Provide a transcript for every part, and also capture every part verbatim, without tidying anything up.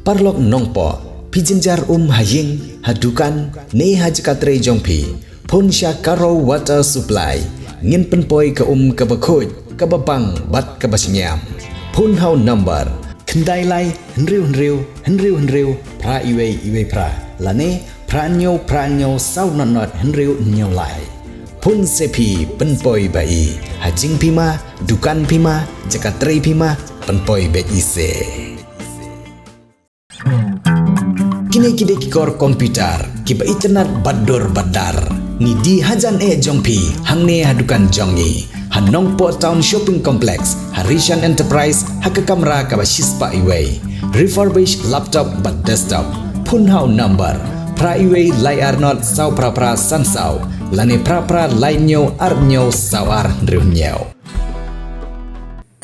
Paralok Nongpoh, phi jynjar um ha ïing, ha dukan, ne ha jaka trei jong phi, phone sha Karo Water Supply. Ngin pynpoi ka um kaba khuid, kaba bang bad kaba shngiam. Phone ha u number khyndai lai hynriew hynriew hynriew hynriew phra iwei iwei phra, lane phra hynñiew phra hynñiew saw nod nod hynriew hynñiew lai. Phone se phi, pynpoi ba i. Ha jingpima, dukan pima, jaka trei pima, pynpoi beit i se. Kine ki dei ki kor computer kiba itynnad bad dur bad dar. Ngi die hajan eh jong phi hangne ha dukan jong ngi, ha Nongpoh Town Shopping Complex, ha Rishan Enterprise, ha ka kamra kaba shispah iwei. Refurbished laptop bad desktop. Phone ha u number phra iwei lai ar nod saw phra phra san saw, lane phra phra lai hynñiew ar hynñiew saw ar hynriew hynñiew.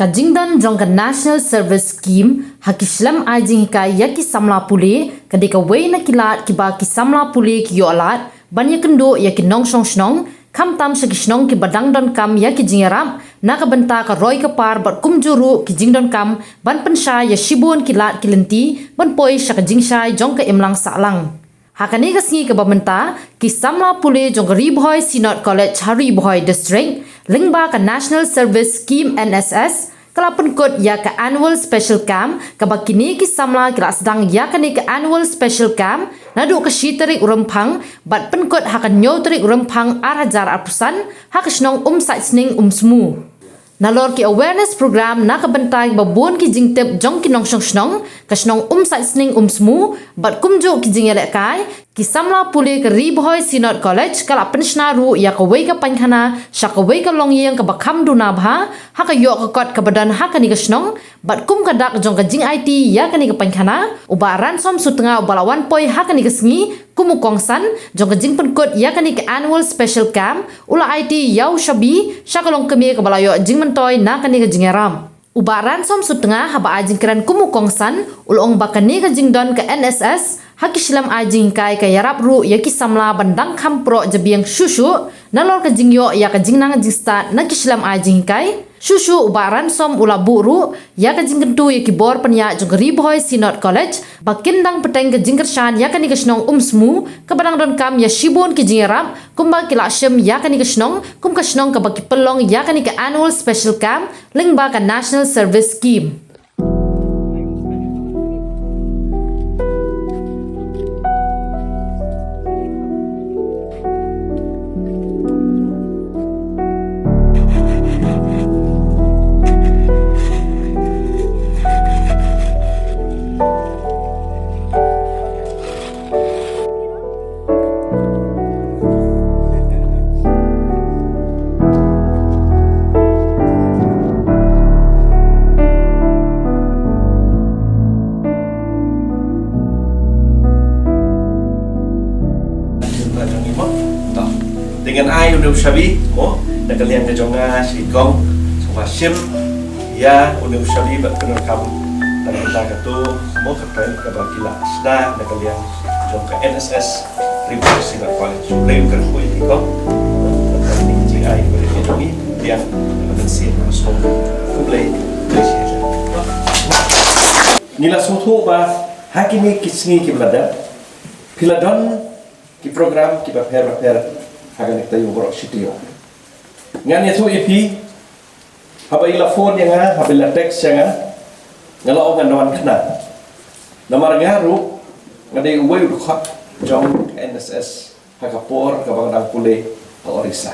Ka jingdon jong ka National Service Scheme ha ki shlem ai jinghikai ïa ki samla pule ka dei kawei na ki lad kiba ki samla pule ki ïoh lad ban ïakynduh ïa ki nongshong shnong, khamtam sha ki shnong kiba dang donkam ïa ki jingïarap na ka bynta ka roi ka par bad kumjuh ruh ki jingdonkam ban pynshai ïa shibun ki lad ki lynti ban poi sha ka jingshai jong ka imlang sahlang. Ha kane ka sngi kaba mynta, ki samla pule jong ka Ri Bhoi Synod College ha Ri Bhoi District, lyngba ka National Service Scheme, N S S, ka la pynkut ïa ka Annual Special Camp, kaba kine ki samla ki la sdang ïa kane ka Annual Special Camp naduh ka shi tarik u Rymphang bad pynkut ha ka hynñiew tarik u Rymphang ar hajar arphew san, ha ka shnong Umsaitsning Umsmu. Nalor ki awareness program na ka bynta kiba bun ki jingtip jong ki nongshong shnong, ka shnong Umsaitsning Umsmu bad kumjuh ki jingïalehkai, ki samla pule ka Ri Bhoi Synod College ka la pynshna ruh ïa kawei ka painkhana sha kawei ka longïing kaba kham duna bha ha ka ïoh ka kot kaba don ha kane ka shnong, bad kum ka dak jong ka jingaiti ïa kane ka painkhana, u Bah Ransom Sutnga uba la wan poi ha kane ka sngi kum u kongsan jong ka jingpynkut ïa kane ka Annual Special Camp, u la aiti ïa u shabi sha ka longkmie kaba la ïoh jingmyntoi na kane ka jingïarap. U Bah Ransom Sutnga haba ai jingkren kum u kongsan, u la ong ba kane ka jingdon ka N S S ha ki shlem ai jinghikai ka ïarap ruh ïa ki samla ban dang kham proh jabieng shuh shuh nalor ka jingïoh ïa ka jingnang jingstad na ki shlem ai jinghikai. Shuh shuh u Bah Ransom u la buh ruh ïa ka jingkyntu ïa ki bor pynïaid jong ka Ri Bhoi Synod College ba kin dang bteng ka jingkyrshan ïa kane ka shnong Umsmu kaba dang donkam ïa shibun ki jingïarap, kumba ki la shim ïa kane ka shnong kum ka shnong kaba ki pynlong ïa kane ka Annual Special Camp lyngba ka National Service Scheme. Te ngan ai une u shabi mo na ka liang ka jong nga sha i kong, sngewbha shim ïa une u shabi bad pyndonkam na ka bynta katu mo ka tarik kaba ki la shna na ka liang jong ka N S S Ri Bhoi Synod College. Blei un kyrkhu ïa i kong. Bad ka dei ka jingai kaba dei ka jong i liang kaba mynsiem kaba sngewbha. Khublei, khublei shibun. Ngi la sngewthuh ba ha kine ki sngi kiba la dep phi la don ki program kiba pher ba pher ha kane ka taïew baroh shi taïew. Ngan ïathuh ïa phi, haba i la phone ïa nga, haba i la text ïa nga, nga la ong ngan wan khynnah. Namar nga ruh nga dei uwei u dkhot jong ka N S S ha ka por kaba nga dang pule ha Orissa.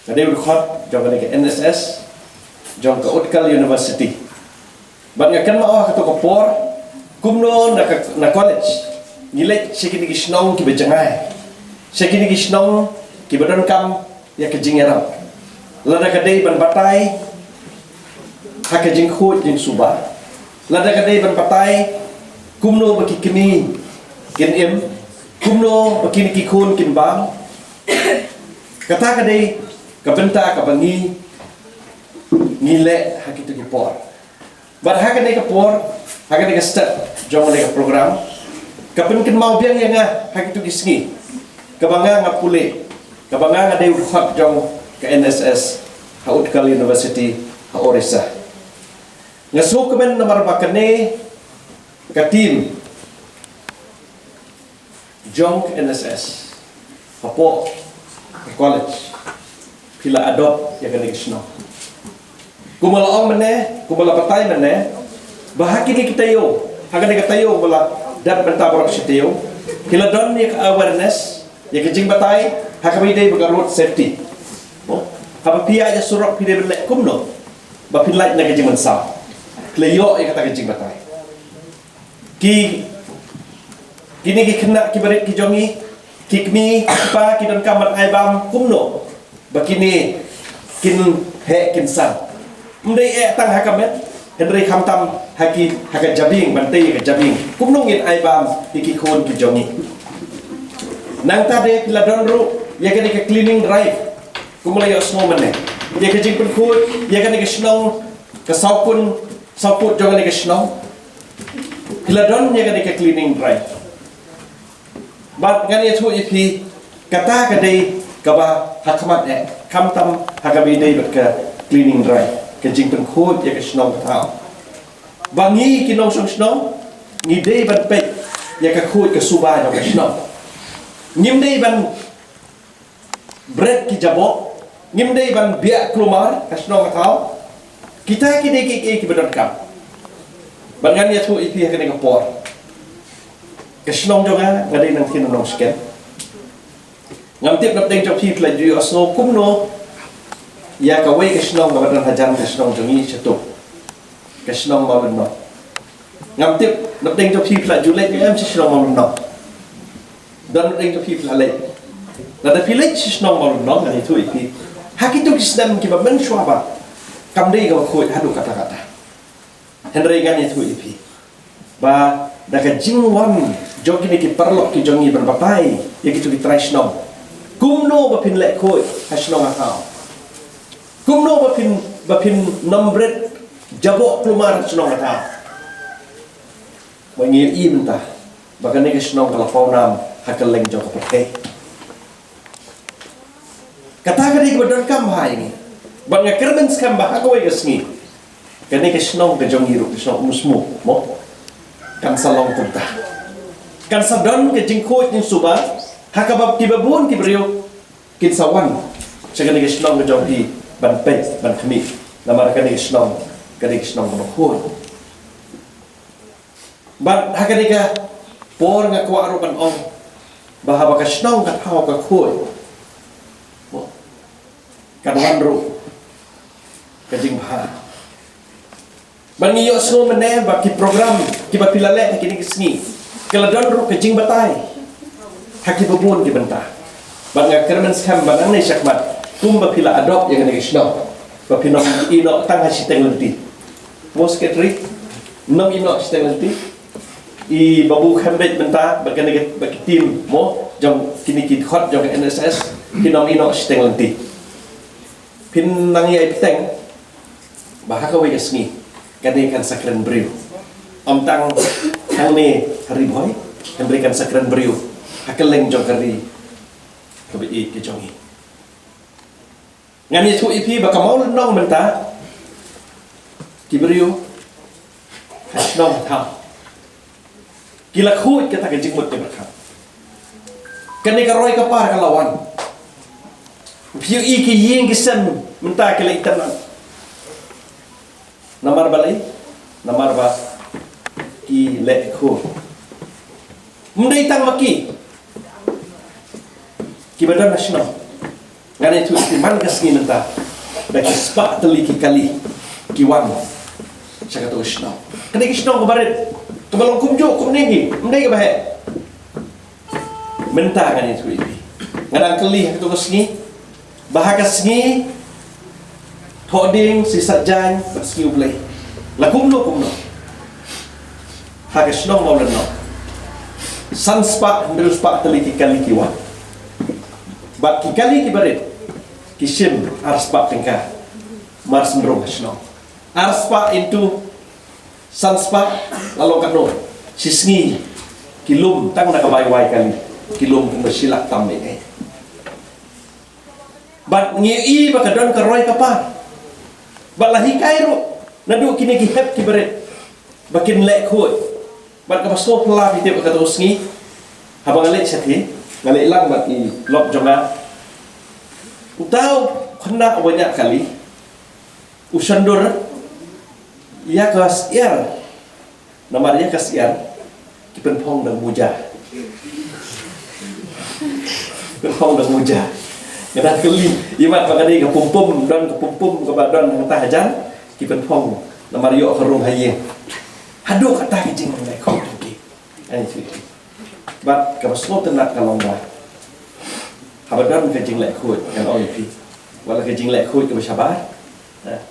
Nga dei u dkhot jong kane ka N S S jong ka Utkal University. Bad nga kynmaw ha kato ka por kumno na ka, na college ngi leit sha kine ki shnong kiba jngai, sha kine ki shnong kiba donkam ïa ka jingïarap. Lada ka dei ban batai ha ka jingkhuid jingsuba, lada ka dei ban batai kumno ba ki kmie kin im, kumno ba kine ki khun kin bam, kata ka dei ka bynta kaba ngi, ngi leh ha kito ki por. Bad ha kane ka por, ha kane ka step jong kane ka program, ka pynkynmaw biang ïa nga ha kito ki sngi kaba nga nga pule, kaba nga nga dei u dkhot jong ka N S S ha Utkal University ha Orissa. Nga sngewkmen namar ba kane Ka team jong N S S hapoh ka college, phi la adopt ïa kane ka shnong. Kumba la ong mynne, kumba la batai mynne, ba ha kine ki taïew, ha kane ka taïew ba la dep mynta baroh shi taïew, ki la don ïa ka awareness, ïa ka jingbatai ha kaba ïadei bad ka road safety. Haba phi ïaid ha surok phi dei ban leh kumno ba phin lait na ka jingmynsaw. Ki la ïoh ïa kata ka jingbatai. Ki, kine ki khynnah ki barit ki jong ngi, ki kmie ki kpa ki donkam ban ai bam kumno ba kine kin heh kin san. Ym dei eh tang ha ka met, hynrei khamtam ha ki, ha ka jabieng, ban tei ha ka jabieng. Kumno ngin ai bam ïa ki khun ki jong ngi. Nangta de phi la don ruh ïa kane ka cleaning drive, kumba la ïohsngew mynne, ïa ka jingpynkhuid ïa kane ka shnong, ka saw pud, saw pud jong kane ka shnong. Phi la don ïa kane ka cleaning drive. Bad ngan ïathuh ïa phi, kata ka dei kaba ha khmat eh, khamtam ha kaba ïadei bad ka cleaning drive, ka jingpynkhuid ïa ka shnong ka thaw. Ba ngi ki nongshong shnong ngi dei ban peit ïa ka khuid ka suba jong ka shnong. Ngim dei ban bret ki jaboh, ngim dei ban biah kulmar ka shnong ka thaw. Kita ki dei kiei kiei kiba donkam. Bad ngan ïathuh ïa phi ha kane ka por, ka shnong jong nga, nga dei nangtei na Nongshken. Ngam tip napdeng jong phi phi la ju ïohsngew kumno ïa kawei ka shnong kaba don hajan ka shnong jong ngi shato, ka shnong Mawlynnong. Ngam tip napdeng jong phi phi la ju leit ne em sha shnong Mawlynnong. Don napdeng jong phi phi la leit. Lada phi leit sha shnong Mawlynnong, ngan ïathuh ïa phi, ha kito ki snem kiba mynshuwa bha kam dei kaba khuid haduh katta katta. Hynrei ngan ïathuh ïa phi ba da ka jingwan jong kine ki paralok ki jong ngi ban batai ïa kito ki trai shnong kumno ba phin leh khuid ha shnong ha thaw, kumno ba phin, ba phin nym bret jaboh kulmar ha shnong ha thaw. Ba ngi ïohi mynta ba kane ka shnong ka la pawnam ha kylleng jong ka pyrthei. Kata ka dei kaba donkam bha ïa ngi. Bad nga kyrmen skhem ba ha kawei ka sngi kane ka shnong ka jong ngi ruh, ka shnong Umsmu, mo, kan sa long kumta. Kan sa don ka jingkhuid jingsuba ha kaba kiba bun ki briew kin sa wan sha kane ka shnong ka jong phi ban peit ban khmih. Namar kane ka shnong ka dei ka shnong kaba khuid. Bad ha kane ka por nga kwah ruh ban ong ba haba ka shnong ka thaw ka khuid, kan wan ruh ka jingbha. Bad ngi ïohsngew mynne ba ki program kiba phi la leh ha kine ki sngi ka la don ruh ka jingbatai ha kiba bun ki bynta. Bad nga kyrmen skhem ba nangne shakhmat kumba phi la adopt ïa kane ka shnong, ba phin nym ïehnoh tang ha shiteng lynti. Mo Secretary, nym ïehnoh shiteng lynti. I Babu Khembej mynta bad kane ka, bad ki team, mo, jong kine ki dkhot jong ka N S S, phin nym ïehnoh shiteng lynti. Phin nang ïai bteng ba ha kawei ka sngi kane kan sa kren briew. Ym tang hangne ha Ri Bhoi, hynrei kan sa kren briew ha kylleng jong ka ri kaba ïeit ka jong ngi. Ngan ïathuh ïa phi ba ka Mawlynnong mynta, ki briew ha shnong ha thaw ki la khuid kata ka jingmut jingpyrkhat. Kane ka roi ka par ka la wan. Phi ïohi ki ïing ki sem mynta ki la itynnad. Namar balei? Namar ba ki leh khuid. Ym dei tang ma ki, kiba don ha shnong. Ngan ïathuh ïa phi, man ka sngi mynta da ki spah tylli ki kali ki wan sha kato ka shnong. Kane ka shnong kaba rit, kaba long kumjuh kumne hi, ym dei kaba heh. Mynta ngan ïathuh ïa phi, nga dang kylli ha kato ka sngi, ba ha ka sngi Thohdieng, Sisatjaiñ bad Sngi U Blei, la kumno kumno, ha ka shnong Mawlynnong, san spah hynriew spah tylli ki kali ki wan. Bad ki kali kiba rit ki shim ar spah tyngka mar shnong ha shnong. Ar spah into san spah, la long katno? Shi sngi ki lum tang na ka bai wai kali, ki lum kumba shi lak tam ne. Bad ngi ïohi ba ka don ka roi ka par. Bad la hikai ruh naduh kine ki hep kiba rit ba kin leh khuid, Bad kaba sngewphylla phi tip ha kato ka sngi, haba nga leit shathie, nga leit lang bad i lok jong nga. Uta u khynnah uba ñiah kali u shon dur ïa ka syiar. Namar ïa ka syiar ki pynphong da ka muja. Pynphong da ka muja. Nga dang kylli, imat ba ka dei ka pum pum, don ka pum pum kaba don hangta hajan, ki pynphong namar ïoh ka rung ha ïing. Haduh kata ka jingleh khuid jong ki. Ai, bad kaba sngewtynnat ka long ba haba don ka jingleh khuid, ngan ong ïa phi, wat la ka jingleh khuid kaba shabar, eh,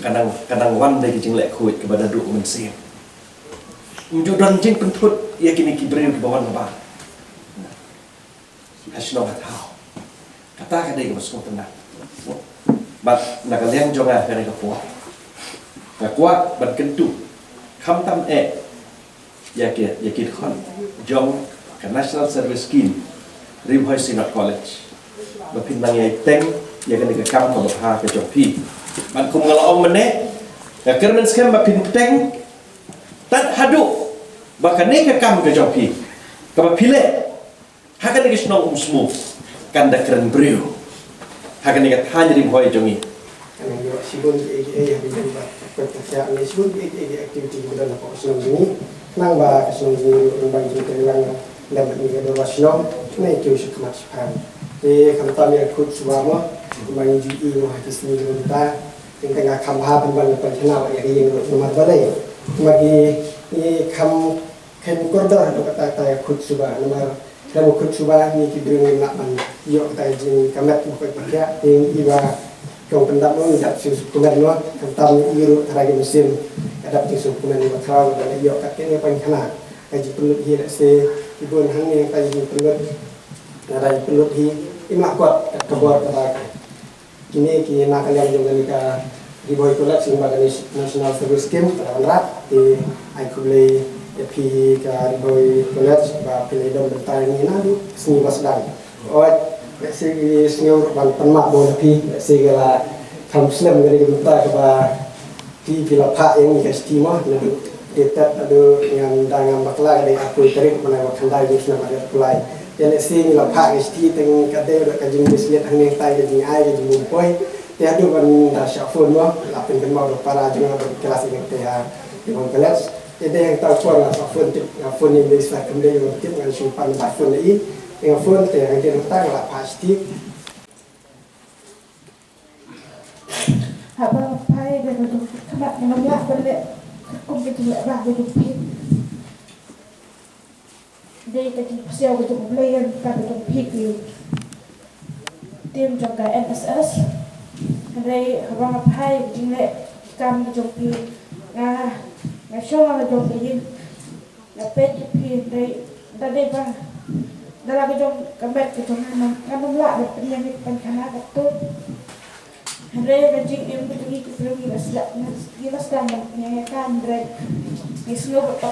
ka nang, ka nang wan da ka jingleh khuid kaba naduh mynsiem. Ym ju don jingpynthut ïa kine ki briew kiba wan ba ha shnong ha thaw. Kata ka dei kaba sngewtynnat. Bad na ka liang jong nga, ka dei ka por, nga kwah ban kyntu, khamtam eh ïa ki, ïa ki dkhot jong ka National Service Scheme, Ri Bhoi Synod College, ba phin nang ïai teng ïa kane ka kam kaba bha ka jong phi. Bad kum nga la ong mynne, nga kyrmen skhem ba phin teng tad haduh ba kane ka kam ka jong phi kaba phi leh ha kane ka shnong Umsmu kan da kren briew ha kane ka thaiñ Ri Bhoi jong ngi. Kan ïoh shibun kiei kiei ha ka jingba, ka, ka, ka, shibun kiei kiei ki activity kiba don hapoh ka shnong jong ngi. Khnang ba ka shnong jong ngi ruh kan ban jingtreilang lem bad ngi ka dorbar shnong, ne kiew sha khmat sha phan. Te khamtam ïa ka khuid suba mo, kumba ngi ju ïohi mo ha ki sngi jong mynta. Teng teng nga kham bha pynban ban pynkhana ïa ka ïing ruh namar balei? Namar ki, ngi kham khein kordor haduh katta katta ïa ka khuid suba, namar khlem ka khuid suba ngi ki briew ngim lah ban ïoh kata ka jing, ka met ba koit ba khiah. Te ngi i ba ka jong pyndap mo, ngi dap jingsngewkmen mo, khamtam ngi i ruh tharai ka mynsiem ka dap jingsngewkmen ba khraw ba la ïoh kat kane ka pynkhana. Ka jingpynlut hi lehse ki bun hangne ka jingpynlut, nga da jingpynlut hi, im lah kot kat ka bor kaba kine ki na ka liang jong kane ka Ri Bhoi College, lyngba ka Nas-, National Service Scheme ka la wanrah. Te ai khublei ïa phi ka Ri Bhoi College ba phi la ïadon bynta ïa ngi naduh ka sngi ba sdang. Oi, lehse ki sngew ruh ban pan map mo na phi, lehse ka la kham slem kane ka bynta kaba phi, phi la phah ïa ngi ka shithi mo, naduh dei tat naduh ngam da ngam bakla ka dei arphew tarik bnai ba khyndai jong u snem arhajar arphew lai. Te lehse ngi la phah ka shithi teng ka dei ruh ka jingmissliat hangne, tai ka jingai ka jingbym poi. Te haduh ban da shah phone mo, la pynkynmaw da u para jong nga ba klas ïa nga te ha Ri Bhoi College. Te dei hangta u por nga sa phone tip, nga phone ïa i Mister Khymdei, nga tip ngan shu pan number phone ïa i. Te nga phone te hangta nangta nga la phah shithi. Haba nga phai da ka jong phi, khmat ngam lah ban leh katkum ka jingleh ba ka jong phi. Dei ka jingpasiaw ka jong U Blei ïa ka jong phi ki team jong ka N S S. Hynrei haba nga phai ka jingleh kam ka jong phi, nga, nga shong ha ka jong ka ïing. Nga peit ïa phi hynrei da dei ba da la ka jong ka met ka jong nga, ngam lah ban pynïeng ïa ka pynkhana katto. Hynrei ka jingim ka jong ngi ki briew ngi la sdang, ngi la sdang ban pynïeng ïa ka, hynrei ngi sngew ba ka,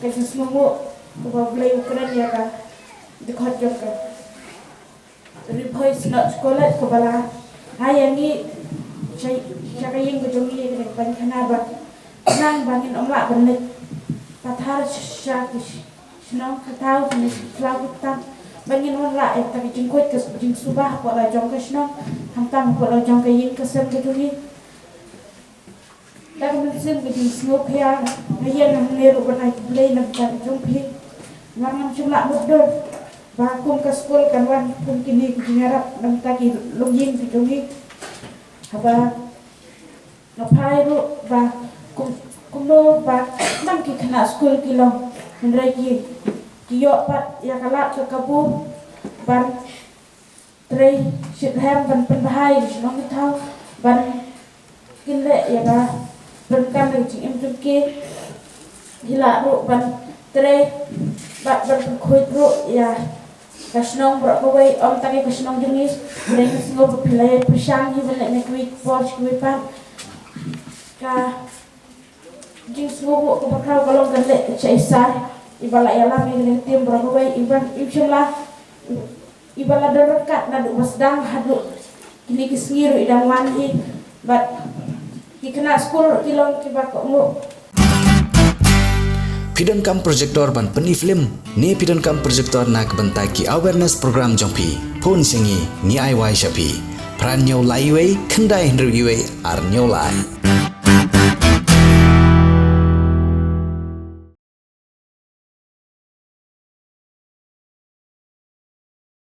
ka jingsngewnguh kaba U Blei u kren ïa ka dkhot jong ka Ri Bhoi Synod College kaba la ai ïa ngi sha, sha ka ïing ka jong ngi ïa ka pynkhana ba khnang ba ngin ym lah ban leit pathar sha ki shnong ki thaw, ki khlaw ki tam, ba ngin wan lah ïa kata ka jingkhuid ka jingsuba hapoh la jong ka shnong, khamtam hapoh la jong ka ïing ka sem ka jong ngi. Da ka mynsiem ka jingsngewkhia, nga ïeng hangne ruh ban ai khublei na ka bynta ka jong phi. Namar ngam shym lah mutdur ba kum ka skul kan wan kum kine ki jingïarap na ka bynta ki longïing ki jong ngi. Haba nga phai ruh ba kum, kumno ba nang ki khynnah skul ki long, hynrei ki, ki ïoh pat ïa ka lad ka kabu ban trei shitrhem ban pynbha ïa ka shnong ka thaw, ban kin leh ïa ka pyndonkam ïa ka jingim jong ki. Ki lah ruh ban trei bad ban pynkhuid ruh ïa ka shnong baroh kawei, ym tang ïa ka shnong jong ngi. Hynrei nga sngew ba phi la ïa pyrshang hi ban leh na kiwei ki por sha kiwei pat. Ka jingsngewnguh kaba khraw ka long ka leh ka Sha Isar, iba la ïalam ïa kane ka team baroh kawei, iba, im shym la, iba la don ryngkat naduh ba sdang haduh kine ki sngi ruh i dang wan hi. Bad ki khynnah skul ruh ki long kiba kohnguh. Phi donkam projector ban pyni film ne phi donkam projector na ka bynta ki awareness program jong phi? Phone sha ngi, ngi ai wai sha phi. Phra hynñiew lai wei khyndai hynriew wei ar hynñiew lai.